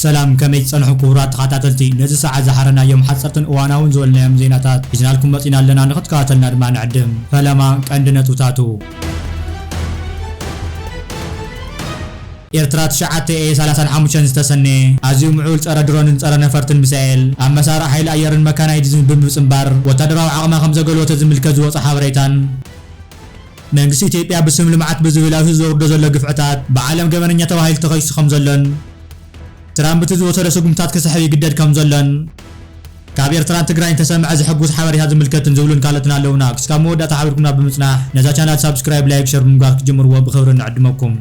ሰላም፣ ከመይ ትጸንሑ ክቡራት ተኸታተልቲ? ነዚ ሰዓት ዝሓረናዮም ሓጸርትን እዋናውን ዝበልናዮም ዜናታት ሒዝናልኩም መጺና ኣለና፣ ንኽትከታተልና ድማ ንዕድም። ፈለማ ቀንዲ ነጥብታቱ። ኤርትራ ትሽዓተ ኤ ሰላሳን ሓሙሽተን ዝተሰነየ ኣዝዩ ምዕቡል ጸረ ድሮንን ጸረ ነፈርትን ሚሳኤል ኣብ መሳርዕ ሓይሊ ኣየርን መካናይዝድን ብምጽንባር ወታደራዊ ዓቕማ ከም ዘገለወተ ዝምልከት ዝወጸ ሓበሬታን፣ መንግስቲ ኢትዮጵያ ብስም ልምዓት ብዝብል ኣብ ህዝቢ ዘውርዶ ዘሎ ግፍዕታት ብዓለም ገበነኛ ተባሂሉ ተኸሲሱ ከም ዘሎን፣ ትራምፕ እቲ ዝወሰዶ ስጉምታት ክስሕብ ይግደድ ከም ዘሎን፣ ካብ ኤርትራን ትግራይን ተሰምዐ ዘሐጉስ ሓበሬታ ዝምልከትን ዝብሉን ካልኦትን ኣለውና። ክስካብ መወዳእታ ሓቢርኩምና ብምጽናሕ ነዛ ቻናል ሳብስክራይብ፣ ላይክ፣ ሸር ብምግባር ክትጅምርዎ ብኽብሪ ንዕድመኩም።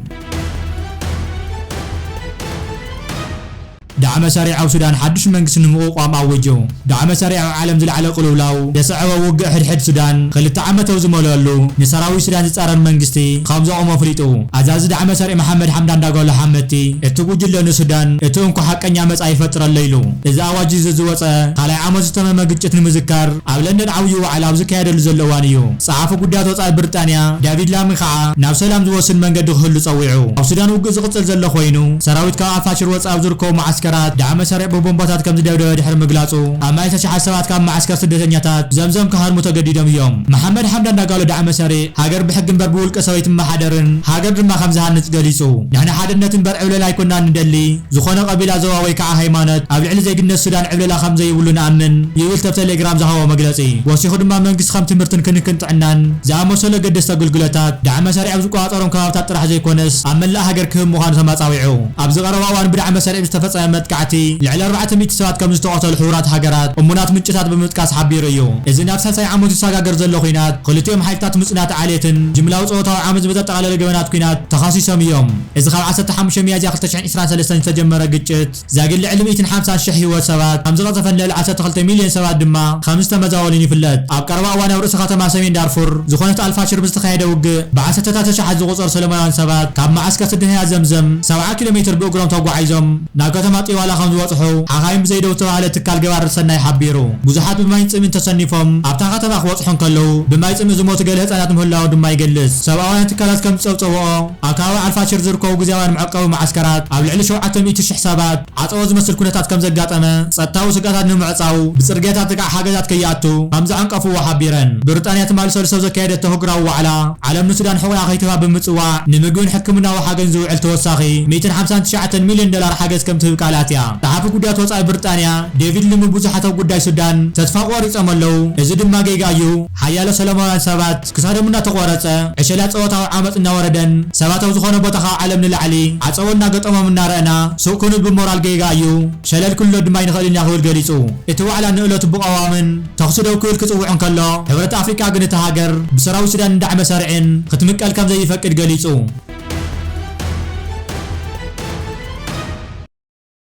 ዳዕመ ሰሪዕ ኣብ ሱዳን ሓድሽ መንግስቲ ንምቕቋም ኣዊጁ። ዳዕመ ሰሪዕ ኣብ ዓለም ዝለዓለ ቅልውላው ዘስዐበ ውግእ ሕድሕድ ሱዳን ክልተ ዓመት ኣብ ዝመልአሉ፣ ንሰራዊት ሱዳን ዝጻረር መንግስቲ ከም ዘቑሞ ኣፍሊጡ። ኣዛዚ ዳዕመ ሰሪዕ መሓመድ ሓምዳን ዳጋሎ ሓመቲ፣ እቲ ጉጅለ ንሱዳን እቲ እንኮ ሓቀኛ መጻኢ ይፈጥረሎ ኢሉ። እዚ ኣዋጅ እዚ ዝወጸ ካልኣይ ዓመት ዝተመመ ግጭት ንምዝካር ኣብ ለንደን ዓብዪ ዋዕላ ኣብ ዝካየደሉ ዘሎ እዋን እዩ። ጸሓፊ ጉዳያት ወጻኢ ብሪጣንያ ዳቪድ ላሚ ኸዓ ናብ ሰላም ዝወስድ መንገዲ ክህሉ ጸዊዑ። ኣብ ሱዳን ውግእ ዝቕጽል ዘሎ ኮይኑ፣ ሰራዊት ካብ ኣልፋሽር ወጻኢ ኣብ ዝርከቡ መዓስከራት ዳዕመ ሰሪዕ ብቦምባታት ከም ዝደብደበ ድሕሪ ምግላጹ፣ ኣማኢት ኣሽሓት ሰባት ካብ መዓስከር ስደተኛታት ዘምዘም ክሃድሙ ተገዲዶም እዮም። መሓመድ ሓምዳን ዳጋሎ ዳዕመ ሰሪዕ ሃገር ብሕጊ እምበር ብውልቀ ሰብ ኣይትመሓደርን፣ ሃገር ድማ ከም ዝሃንጽ ገሊጹ። ንሕና ሓድነት እምበር ዕብለላ ኣይኮናን ንደሊ፣ ዝኾነ ቀቢላ፣ ዞባ ወይ ከዓ ሃይማኖት ኣብ ልዕሊ ዜግነት ሱዳን ዕብለላ ከም ዘይብሉ ንኣምን ይብል ኣብ ቴሌግራም ዝሃቦ መግለጺ። ወሲኹ ድማ መንግስቲ ከም ትምህርትን ክንክን ጥዕናን ዝኣመሰሉ ኣገደስቲ ኣገልግሎታት ዳዕመ ሰሪዕ ኣብ ዝቆጻጸሮም ከባብታት ጥራሕ ዘይኮነስ ኣብ መላእ ሃገር ክህብ ምዃኑ ተማጻዊዑ። ኣብዚ ቀረባ እዋን ብዳዕመ ሰሪዕ ዝተፈጸመ መጥቃዕቲ ልዕሊ ኣርባዕተ ሚእቲ ሰባት ከም ዝተቐተሉ ሕቡራት ሃገራት እሙናት ምንጭታት ብምጥቃስ ሓቢሩ እዩ። እዚ ናብ ሳልሳይ ዓመቱ ዝሰጋገር ዘሎ ኲናት ክልቲኦም ሓይልታት ምጽናት ዓሌትን ጅምላዊ ጾታዊ ዓመጽ ብዘጠቓለለ ገበናት ኲናት ተኸሲሶም እዮም። እዚ ካብ ዓሰርተ ሓሙሽተ ሚያዝያ ክልተ ሽሕን ዕስራን ሰለስተን ዝተጀመረ ግጭት ዛጊድ ልዕሊ ሚእትን ሓምሳን ሽሕ ህይወት ሰባት ከም ዝቐጸፈን ልዕሊ ዓሰርተ ክልተ ሚልዮን ሰባት ድማ ከም ዝተመዛበሉን ይፍለጥ። ኣብ ቀረባ እዋን ኣብ ርእሲ ከተማ ሰሜን ዳርፉር ዝኾነት ኣልፋሽር ብዝተኻየደ ውግእ ብዓሰርተታት ኣሽሓት ዝቑጸሩ ሰለማውያን ሰባት ካብ መዓስከር ስደተኛታት ዘምዘም ሰብዓ ኪሎ ሜትር ብእግሮም ተጓዒዞም ናብ ከተማ ጢዋላ ከም ዝበጽሑ ሓኻይም ብዘይደው ዝተባህለ ትካል ገባር ሰናይ ሓቢሩ። ብዙሓት ብማይን ጽምን ተሰኒፎም ኣብታ ከተማ ክበጽሑ እንከለዉ ብማይ ጽምኢ ዝሞቱ ገለ ህጻናት ምህላዎም ድማ ይገልጽ። ሰብኣውያን ትካላት ከም ዝጸብጸብኦ ኣብ ከባቢ ኣልፋሽር ዝርከቡ ግዝያውያን መዕቀቢ መዓስከራት ኣብ ልዕሊ ሸውዓተ ሚእቲ ሽሕ ሰባት ዓጸቦ ዝመስል ኩነታት ከም ዘጋጠመ፣ ጸጥታዊ ስግኣታት ንምዕጻው ብጽርግያታት ጥቃዕ ሓገዛት ከይኣቱ ከም ዘዓንቀፍዎ ሓቢረን። ብሪጣንያ ትማሊ ሰሉስ ኣብ ዘካየደቶ ኣህጉራዊ ዋዕላ፣ ዓለም ንሱዳን ሕቑኣ ከይትህባ ብምጽዋዕ፣ ንምግብን ሕክምናዊ ሓገዝን ዝውዕል ተወሳኺ ሚእትን ሓምሳን ትሽዓተን ሚልዮን ዶላር ሓገዝ ከም ትህብ ቃል ኣትያ። ጸሓፊ ጉዳያት ወጻኢ ብሪጣንያ ዴቪድ ሉሚ ብዙሓት ኣብ ጉዳይ ሱዳን ተስፋ ቆሪጾም ኣለዉ፣ እዚ ድማ ጌጋ እዩ። ሓያሎ ሰላማውያን ሰባት ክሳዶም እናተቖረጸ፣ ዕሸላት ጾታዊ ዓመጽ እናወረደን፣ ሰባት ኣብ ዝኾነ ቦታ ካብ ዓለም ንላዕሊ ዓጸቦ እናገጠሞም እናረኣና፣ ሱቕ ክንብል ብሞራል ጌጋ እዩ፣ ሸለል ክንብሎ ድማ ኣይንኽእልን ኢና ክብል ገሊጹ። እቲ ዋዕላ ንእለቱ ብቐዋምን ተኹሲ ደው ክብል ክጽውዕ እንከሎ፣ ሕብረት ኣፍሪቃ ግን እታ ሃገር ብሰራዊት ሱዳን እንዳዕመ ሰሪዕን ክትምቀል ከም ዘይፈቅድ ገሊጹ።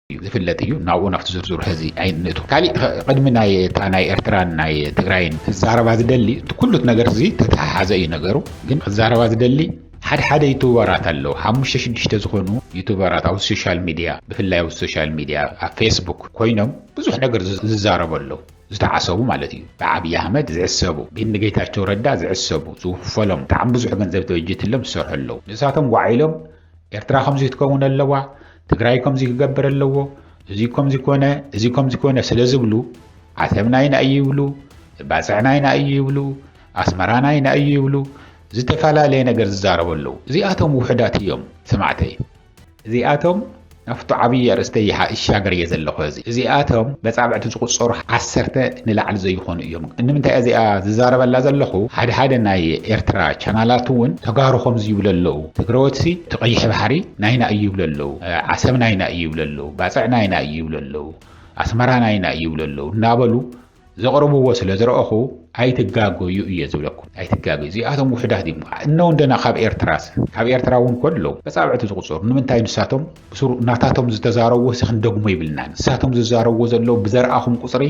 እዩ ዝፍለጥ እዩ። ናብኡ ናብቲ ዝርዝሩ ሕዚ ኣይንእቱ። ካሊእ ኸ-፣ ቅድሚ ናይ እታ ናይ ኤርትራን ናይ ትግራይን ክዛረባ ዝደሊ፣ እቲ ኩሉ ነገር እዚ ተተሓሓዘ እዩ ነገሩ። ግን ክዛረባ ዝደሊ ሓደ ሓደ ዩቱበራት ኣለዉ። ሓሙሽተ ሽዱሽተ ዝኾኑ ዩቱበራት ኣብ ሶሻል ሚድያ፣ ብፍላይ ኣብ ሶሻል ሚድያ፣ ኣብ ፌስቡክ ኮይኖም ብዙሕ ነገር ዝ-፣ ዝዛረቡ ኣለዉ። ዝተዓሰቡ ማለት እዩ። ብዓብዪ ኣሕመድ ዝዕሰቡ፣ ብእኒ ጌታቸው ረዳ ዝዕሰቡ፣ ዝውፈሎም፣ ብጣዕሚ ብዙሕ ገንዘብ ተበጅትሎም ዝሰርሑ ኣለዉ። ንሳቶም ጓዕ ኢሎም ኤርትራ ከምዚ ክትከውን ኣለዋ፣ ትግራይ ከምዚ ክገብር ኣለዎ፣ እዚ ከምዚ ኮነ፣ እዚ ከምዚ ኮነ ስለ ዝብሉ፣ ዓሰብ ናይና እዩ ይብሉ፣ ባጽዕ ናይና እዩ ይብሉ፣ ኣስመራ ናይና እዩ ይብሉ፣ ዝተፈላለየ ነገር ዝዛረቡ ኣለዉ። እዚኣቶም ውሑዳት እዮም ሰማዕተይ። እዚኣቶም ናብቲ ዓብዪ ኣርእስተይ ይሓ-፣ ይሻገር እየ ዘለኹ። እዚ፣ እዚኣቶም በጻብዕቲ ዝቑጸሩ ዓሰርተ ንላዕሊ ዘይኾኑ እዮም። ንምንታይ እዚኣ ዝዛረበላ ዘለኹ? ሓደ ሓደ ናይ ኤርትራ ቻናላት እውን ተጋሩ ከምዚ ይብሉ ኣለዉ። ትግረዎትሲ እቲ ቀይሕ ባሕሪ ናይና እዩ ይብሉ ኣለዉ። ዓሰብ ናይና እዩ ይብሉ ኣለዉ። ባጽዕ ናይና እዩ ይብሉ ኣለዉ። ኣስመራ ናይና እዩ ይብሉ ኣለዉ። እናበሉ ዘቕርብዎ ስለ ዝረኣኹ፣ ኣይትጋገዩ እየ ዝብለኩም። ኣይትጋገዩ። እዚኣቶም ውሑዳት እዮም። እነው እንደና ካብ ኤርትራስ፣ ካብ ኤርትራ እውን እኮ ኣለዉ። በጻብዕቲ ዝቑጸሩ። ንምንታይ ንሳቶም ብስሩ ናታቶም ዝተዛረብዎ ሲ ክንደግሞ ይብልናን። ንሳቶም ዝዛረብዎ ዘለዉ ብዘርኣኹም ቁጽሪ፣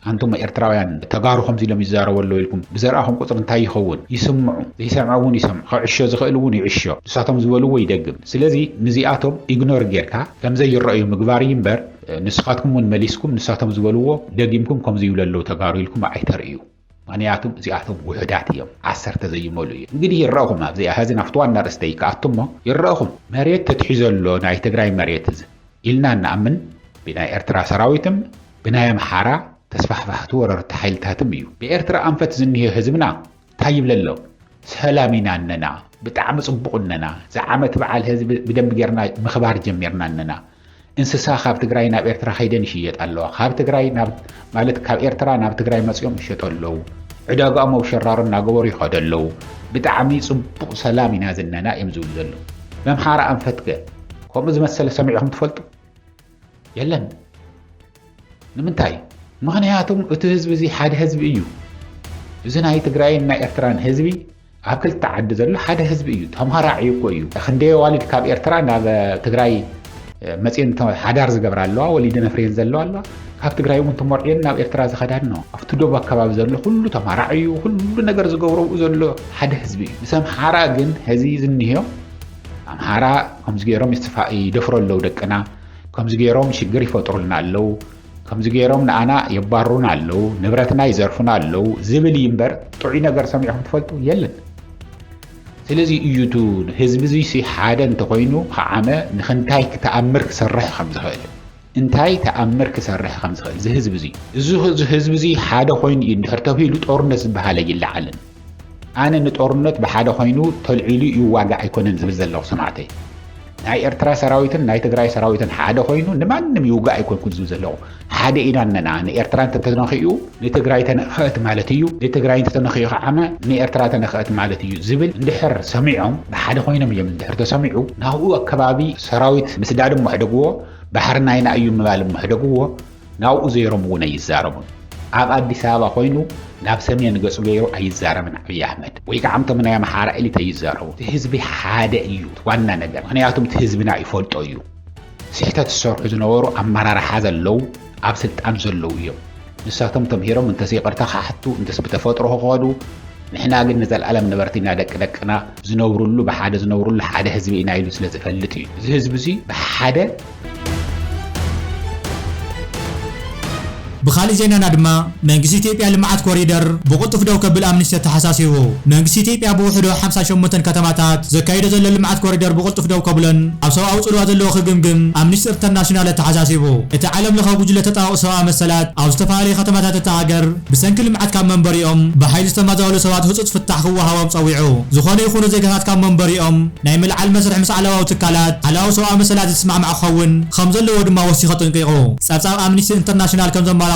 ኣንቱም ኤርትራውያን ተጋሩ ከምዚ ኢሎም ይዛረቡ ኣለዉ ኢልኩም ብዘርኣኹም ቁጽሪ እንታይ ይኸውን? ይስምዑ። ዘይሰምዐ እውን ይሰምዑ። ክዕሾ ዝኽእል እውን ይዕሾ። ንሳቶም ዝበልዎ ይደግም። ስለዚ ንዚኣቶም ኢግኖር ጌርካ ከም ዘይረኣዩ ምግባር እዩ እምበር፣ ንስኻትኩም እውን መሊስኩም ንሳቶም ዝበልዎ ደጊምኩም ከምዚ ይብሉ ኣለዉ ተጋሩ ኢልኩም ኣይተርእዩ። ምኽንያቱም እዚኣቶም ውሑዳት እዮም። ዓሰርተ ዘይመልኡ እዮም። እንግዲህ ይረኣኹም ኣብዚኣ፣ ሕዚ ናብቲ ዋና ኣርእስተይ ክኣቱ እሞ ይረኣኹም። መሬት ተትሒዙ ኣሎ ናይ ትግራይ መሬት እዚ ኢልና እንኣምን፣ ብናይ ኤርትራ ሰራዊትም ብናይ ኣምሓራ ተስፋሕፋሕቲ ወረርቲ ሓይልታትም እዩ። ብኤርትራ ኣንፈት ዝንሄ ህዝብና እንታይ ይብለሎ? ሰላም ኢና እነና፣ ብጣዕሚ ጽቡቕ እነና፣ ዝዓመት በዓል ህዝቢ ብደንብ ጌርና ምኽባር ጀሚርና እነና። እንስሳ ካብ ትግራይ ናብ ኤርትራ ከይደን ይሽየጥ ኣለዋ። ካብ ትግራይ ናብ፣ ማለት ካብ ኤርትራ ናብ ትግራይ መጺኦም ይሸጡ ኣለዉ። ዕዳጋኦም ኣብ ሸራሮ እናገበሩ ይኸዱ ኣለዉ። ብጣዕሚ ጽቡቕ ሰላም ኢና ዝነና እዮም ዝብሉ ዘለዉ። መምሓራ ኣንፈትከ ከምኡ ዝመሰለ ሰሚዕኹም ትፈልጡ? የለን። ንምንታይ? ምኽንያቱም እቲ ህዝቢ እዚ ሓደ ህዝቢ እዩ። እዚ ናይ ትግራይን ናይ ኤርትራን ህዝቢ ኣብ ክልተ ዓዲ ዘሎ ሓደ ህዝቢ እዩ። ተማራዒ እኮ እዩ። ክንደይ ኣዋልድ ካብ ኤርትራ ናብ ትግራይ መፅየን ተ-፣ ሓዳር ዝገብራ ኣለዋ፣ ወሊደን ኣፍርየን ዘለዋ ኣለዋ። ካብ ትግራይ እውን ተመርዕየን ናብ ኤርትራ ዝኸዳ ኣለዋ። ኣብቲ ዶብ ኣከባቢ ዘሎ ኩሉ ተማራዒ እዩ። ኩሉ ነገር ዝገብሮ ኣብኡ ዘሎ ሓደ ህዝቢ እዩ። ምስ ኣምሓራ ግን ሕዚ ዝኒሄው ኣምሓራ ከምዚ ገይሮም ይስፋ-፣ ይደፍሩ ኣለዉ ደቅና፣ ከምዚ ገይሮም ሽግር ይፈጥሩልና ኣለዉ፣ ከምዚ ገይሮም ንኣና የባርሩና ኣለዉ፣ ንብረትና ይዘርፉና ኣለዉ ዝብል እዩ እምበር ጥዑይ ነገር ሰሚዕኹም ትፈልጡ? የለን። ስለዚ እዩ እቲ ህዝቢ እዚ ሲ ሓደ እንተኾይኑ ከዓመ ንኽንታይ ተኣምር ክሰርሕ ከም ዝኽእል፣ እንታይ ተኣምር ክሰርሕ ከም ዝኽእል እዚ ህዝቢ እዚ፣ እዚ ህዝ-፣ ህዝቢ እዚ ሓደ ኮይኑ እዩ እንድሕር ተባሂሉ ጦርነት ዝበሃል ኣይለዓልን። ኣነ ንጦርነት ብሓደ ኮይኑ ተልዒሉ ይዋጋእ ኣይኮነን ዝብል ዘለኹ ሰማዕተይ። ናይ ኤርትራ ሰራዊትን ናይ ትግራይ ሰራዊትን ሓደ ኮይኑ ንማንም ይውጋእ ኣይኮንኩን ዝብል ዘለኹ። ሓደ ኢና እነና። ንኤርትራ እንተተነኺኡ ንትግራይ ተነኽአት ማለት እዩ፣ ንትግራይ እንተተነኺኡ ከዓመ ንኤርትራ ተነኽአት ማለት እዩ ዝብል እንድሕር ሰሚዖም ብሓደ ኮይኖም እዮም እንድሕር ተሰሚዑ ናብኡ ኣከባቢ ሰራዊት ምስዳድ እሞ ሕደግዎ፣ ባሕሪ ናይና እዩ ምባል እሞ ሕደግዎ፣ ናብኡ ዘይሮም እውን ኣይዛረቡን። ኣብ ኣዲስ ኣበባ ኮይኑ ናብ ሰሜን ገጹ ገይሩ ኣይዛረብን ኣብይ ኣሕመድ። ወይ ከዓ እቶም ናይ ኣምሓራ ኤሊት ኣይዛረቡ። እቲ ህዝቢ ሓደ እዩ እቲ ዋና ነገር። ምኽንያቱም እቲ ህዝብና ይፈልጦ እዩ። ስሕተት ዝሰርሑ ዝነበሩ ኣመራርሓ ዘለዉ፣ ኣብ ስልጣን ዘለዉ እዮም። ንሳቶም ተምሂሮም እንተስ ይቕርታ ክሓቱ፣ እንተስ ብተፈጥሮ ክኸዱ፣ ንሕና ግን ንዘለኣለም ነበርቲ ኢና ደቂ ደቅና። ዝነብሩሉ፣ ብሓደ ዝነብሩሉ ሓደ ህዝቢ ኢና ኢሉ ስለ ዝፈልጥ እዩ። እዚ ህዝቢ እዚ ብሓደ ብኻሊእ ዜናና ድማ መንግስቲ ኢትዮጵያ ልምዓት ኮሪደር ብቕልጡፍ ደው ከብል ኣምኒስቲ ኣተሓሳሲቡ። መንግስቲ ኢትዮጵያ ብውሕዱ ሓምሳ ሸሞንተ ከተማታት ዘካይዶ ዘሎ ልምዓት ኮሪደር ብቕልጡፍ ደው ከብሎን ኣብ ሰብኣዊ ጽልዋ ዘለዎ ክግምግም ኣምኒስቲ ኢንተርናሽናል ኣተሓሳሲቡ። እቲ ዓለም ለኸ ጉጅለ ተጣበቕቲ ሰብኣዊ መሰላት ኣብ ዝተፈላለዩ ከተማታት እታ ሃገር ብሰንኪ ልምዓት ካብ መንበሪኦም ብሓይሊ ዝተማዛበሉ ሰባት ህጹጽ ፍታሕ ክወሃቦም ጸዊዑ። ዝኾነ ይኹኑ ዜጋታት ካብ መንበሪኦም ናይ ምልዓል መስርሕ ምስ ዓለማዊ ትካላት ዓለማዊ ሰብኣዊ መሰላት ዝስማዕማዕ ክኸውን ከም ዘለዎ ድማ ወሲኹ ኣጠንቂቑ። ጸብጻብ ኣምኒስቲ ኢንተርናሽናል ከም ዘመላኽቶ፣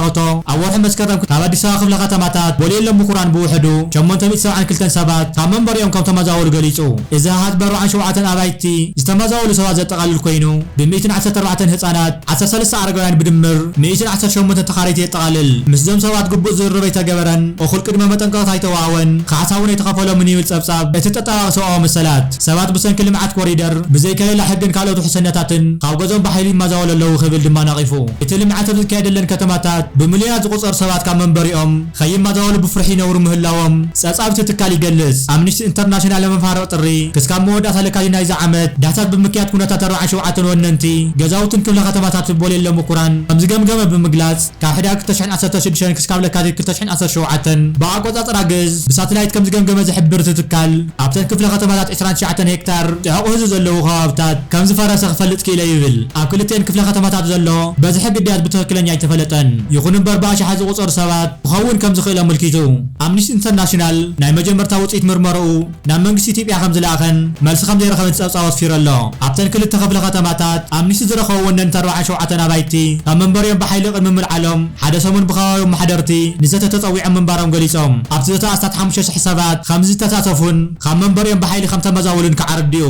ኣብ ወርሒ መስከረም ካብ ኣዲስ ኣበባ ክፍለ ከተማታት ቦሌ ሎሚ ኩራን ብውሕዱ ሸሞንተ ሚእቲ ሰብዓን ክልተን ሰባት ካብ መንበሪኦም ከም ተመዛበሉ ገሊጹ። እዚ ኣሃዝ ብኣርባዓን ሸውዓተን ኣባይቲ ዝተመዛበሉ ሰባት ዘጠቓልል ኮይኑ፣ ብሚእትን ዓሰርተ ኣርባዕተን ህጻናት፣ ዓሰርተ ሰለስተ ኣረጋውያን ብድምር ሚእትን ዓሰርተ ሸሞንተ ተኻረይቲ የጠቓልል። ምስዞም ሰባት ግቡእ ዝርርብ ኣይተገበረን፣ እኹል ቅድመ መጠንቀቕታ ኣይተዋህቦን፣ ካሕሳ እውን ኣይተኸፈሎምን ይብል ጸብጻብ እቲ ተጣባቒ ሰብኣዊ መሰላት። ሰባት ብሰንኪ ልምዓት ኮሪደር ብዘይከለላ ሕግን ካልኦት ውሕስነታትን ካብ ገዝኦም ብሓይሊ ይመዛበሉ ኣለዉ ክብል ድማ ነቒፉ። እቲ ልምዓት ኣብ ዝካየደለን ከተማታት ብሚልዮናት ዝቑጸሩ ሰባት ካብ መንበሪኦም ከይመዛበሉ ብፍርሒ ይነብሩ ምህላዎም ጸብጻብ እቲ ትካል ይገልጽ። ኣምኒስቲ ኢንተርናሽናል ኣብ መፋርቕ ጥሪ ክስካብ መወዳእታ ለካቲት ናይዚ ዓመት ዳህሳስ ብምክያድ ኩነታት ኣርባዓን ሸውዓተን ወነንቲ ገዛውትን ክፍለ ከተማታት ቦሌን ሎሚ ኩራን ከም ዝገምገመ ብምግላጽ፣ ካብ ሕዳር ክልተ ሽሕን ዓሰርተ ሽዱሽተን ክስካብ ለካቲት ክልተ ሽሕን ዓሰርተ ሸውዓተን ብኣቆጻጽራ ግእዝ ብሳተላይት ከም ዝገምገመ ዝሕብር እቲ ትካል፣ ኣብተን ክፍለ ከተማታት ዕስራን ትሽዓተን ሄክታር ጽዑቕ ህዝቢ ዘለዉ ከባብታት ከም ዝፈረሰ ክፈልጥ ክኢለ ይብል። ኣብ ክልቲኤን ክፍለ ከተማታት ዘሎ በዝሒ ግዳያት ብትኽክለኛ ኣይተፈለጠን። ይኹን እምበር ብኣሽሓት ዝቑጸሩ ሰባት ክኸውን ከም ዝኽእል ኣመልኪቱ። ኣምኒስቲ ኢንተርናሽናል ናይ መጀመርታ ውጽኢት ምርመርኡ ናብ መንግስቲ ኢትዮጵያ ከም ዝለኣኸን መልሲ ከም ዘይረኸበን ጸብጻብ ኣስፊሩ ኣሎ። ኣብተን ክልተ ክፍለ ከተማታት ኣምኒስቲ ዝረኸቦ ወነንቲ ኣርባዓን ሸውዓተን ኣባይቲ ካብ መንበሪኦም ብሓይሊ ቅድሚ ምልዓሎም ሓደ ሰሙን ብከባቢ ኣመሓደርቲ ንዘተ ተጸዊዖም ምንባሮም ገሊጾም። ኣብቲ ዘተ ኣስታት ሓሙሽተ ሽሕ ሰባት ከም ዝተሳተፉን ካብ መንበሪኦም ብሓይሊ ከም ተመዛበሉን ከዓ ኣረዲኡ።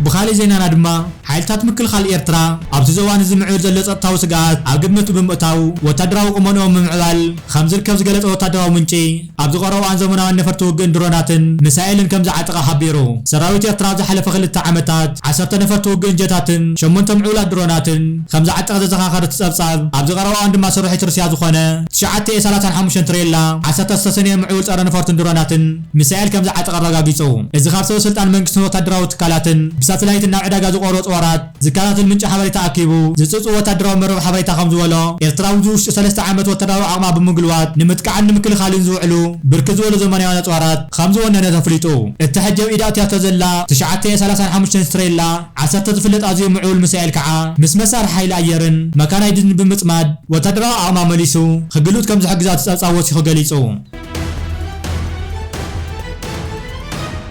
ብኻልእ ዜናና ድማ፣ ሓይልታት ምክልኻል ኤርትራ ኣብቲ ዞባ ንዝምዕብል ዘሎ ጸጥታዊ ስግኣት ኣብ ግምት ብምእታው፣ ወታደራዊ ቁመንኦም ምምዕባል ከም ዝርከብ ዝገለጸ ወታደራዊ ምንጪ፣ ኣብዚ ቀረባ እዋን ዘመናውያን ነፈርቲ ውግእን ድሮናትን ሚሳኤልን ከም ዝዓጠቐ ሓቢሩ። ሰራዊት ኤርትራ ኣብ ዝሓለፈ ክልተ ዓመታት ዓሰርተ ነፈርቲ ውግእን ጀታትን ሸሞንተ ምዕቡላት ድሮናትን ከም ዝዓጠቐ ዘዘኻኸረ እቲ ጸብጻብ፣ ኣብዚ ቀረባ እዋን ድማ ስርሒት ሩስያ ዝኾነ ትሽዓተ ኤ ሰላሳን ሓሙሽተን ትሬላ፣ ዓሰርተ ዝተሰነየ ምዕቡል ጸረ ነፈርትን ድሮናትን ሚሳኤል ከም ዝዓጠቐ ኣረጋጊጹ። እዚ ካብ ሰበ ስልጣን መንግስትን ወታደራዊ ትካላትን ብሰ-፣ ሳተላይትን ናብ ዕዳጋ ዝቐርቡ ኣጽዋራት ዝከታተል ምንጪ ሓበሬታ ኣኪቡ ዝጽብጽብ ወታደራዊ መርበብ ሓበሬታ ከም ዝበሎ፣ ኤርትራ ኣብዚ ውሽጢ ሰለስተ ዓመት ወታደራዊ ዓቕማ ብምግልዋት ንምጥቃዕን ንምክልኻልን ዝውዕሉ ብርክት ዝበሉ ዘመናውያን ኣጽዋራት ከም ዝወነነት ኣፍሊጡ። እታ ሕጂ ኣብ ኢዳ ኣትያቶ ዘላ ትሽዓተ ኤ ሰላሳን ሓሙሽተን ስትሬላ ዓሰርተ ዝፍለጥ ኣዝዩ ምዕቡል ሚሳኤል ከዓ ምስ መሳርሒ ሓይሊ ኣየርን መካናይዝድን ብምጽማድ ወታደራዊ ዓቕማ መሊሱ ክግልብጥ ከም ዝሕግዛ እቲ ጸብጻብ ወሲኹ ገሊጹ።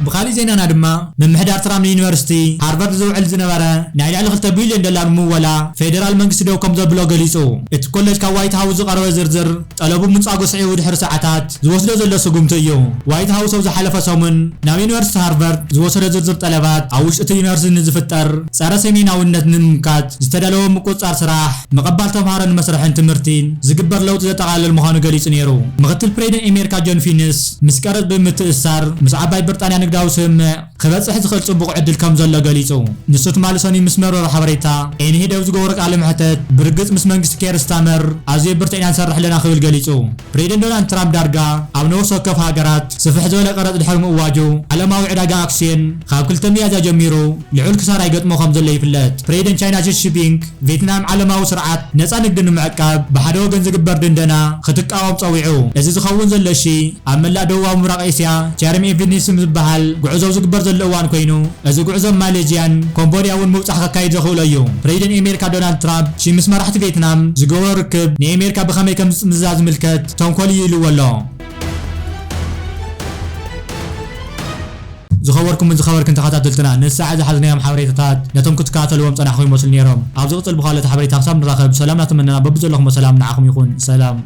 ብኻሊእ ዜናና ድማ፣ ምምሕዳር ትራምፕ ንዩኒቨርሲቲ ሃርቫርድ ዘውዕል ዝነበረ ናይ ልዕሊ ክልተ ቢልዮን ዶላር ምወላ ፌደራል መንግስቲ ደው ከም ዘብሎ ገሊጹ። እቲ ኮሌጅ ካብ ዋይት ሃውስ ዝቐረበ ዝርዝር ጠለቡ ምንጻጉ ስዒቡ ድሕሪ ሰዓታት ዝወስዶ ዘሎ ስጉምቲ እዩ። ዋይት ሃውስ ኣብ ዝሓለፈ ሰሙን ናብ ዩኒቨርሲቲ ሃርቫርድ ዝወሰዶ ዝርዝር ጠለባት ኣብ ውሽጢ እቲ ዩኒቨርሲቲ ንዝፍጠር ጸረ ሰሜናውነት ንምምካት ዝተዳለወ ምቁጽጻር ስራሕ ምቕባል ተምሃሮን መስርሕን ትምህርቲን ዝግበር ለውጢ ዘጠቓልል ምዃኑ ገሊጹ ነይሩ። ምኽትል ፕሬዚደንት ኣሜሪካ ጆን ፊንስ ምስ ቀረጽ ብምትእስሳር ምስ ዓባይ ብሪጣንያ ንግዳዊ ስምምዕ ክበጽሕ ዝኽእል ጽቡቕ ዕድል ከም ዘሎ ገሊጹ። ንሱ ትማሊ ሰኑይ ምስ መርበብ ሓበሬታ ኤንኤችአርሲ ኣብ ዝገበሮ ቃለ መሕተት ብርግጽ ምስ መንግስቲ ኬር ስታመር ኣዝዮ ብርቱዕ ኢና ንሰርሕ ኣለና ክብል ገሊጹ። ፕሬዚደንት ዶናልድ ትራምፕ ዳርጋ ኣብ ነፍሲ ወከፍ ሃገራት ስፍሕ ዝበለ ቀረጽ ድሕሪ ምእዋጁ፣ ዓለማዊ ዕዳጋ ኣክስዮን ካብ ክልተ ሚያዝያ ጀሚሩ ልዑል ክሳራ ይገጥሞ ከም ዘሎ ይፍለጥ። ፕሬዚደንት ቻይና ሺ ጂንፒንግ ቬትናም ዓለማዊ ስርዓት ነጻ ንግዲ ንምዕቃብ ብሓደ ወገን ዝግበር ድንደና ክትቃወም ጸዊዑ። እዚ ዝኸውን ዘሎ ሺ ኣብ መላእ ደቡባዊ ምብራቕ ኤስያ ቻርም ኤቪኒስም ዝበሃል ጉዕዞ ኣብ ዝግበር ዘሎ እዋን ኮይኑ፣ እዚ ጉዕዞ ኣብ ማሌዥያን ኮምቦድያ እውን ምብጻሕ ከካይድ ዘኽእሎ እዩ። ፕሬዚደንት ኣሜሪካ ዶናልድ ትራምፕ ሺ ምስ መራሕቲ ቬትናም ዝገበሮ ርክብ ንኣሜሪካ ብኸመይ ከም ዝጥምዝዛ ዝምልከት ተንኮል እዩ ኢልዎ ኣሎ። ዝኸበርኩምን ዝኸበርክን ተኸታተልትና፣ ንሰዓት ዝሓዝናዮም ሓበሬታታት ነቶም ክትከታተልዎም ጸናሕኩም ይመስሉ ነይሮም። ኣብ ዝቕጽል ብኻልኦት ሓበሬታ ክሳብ ንራኸብ፣ ሰላም እናተመነና በብዘለኹሞ ሰላም ንዓኹም ይኹን። ሰላም።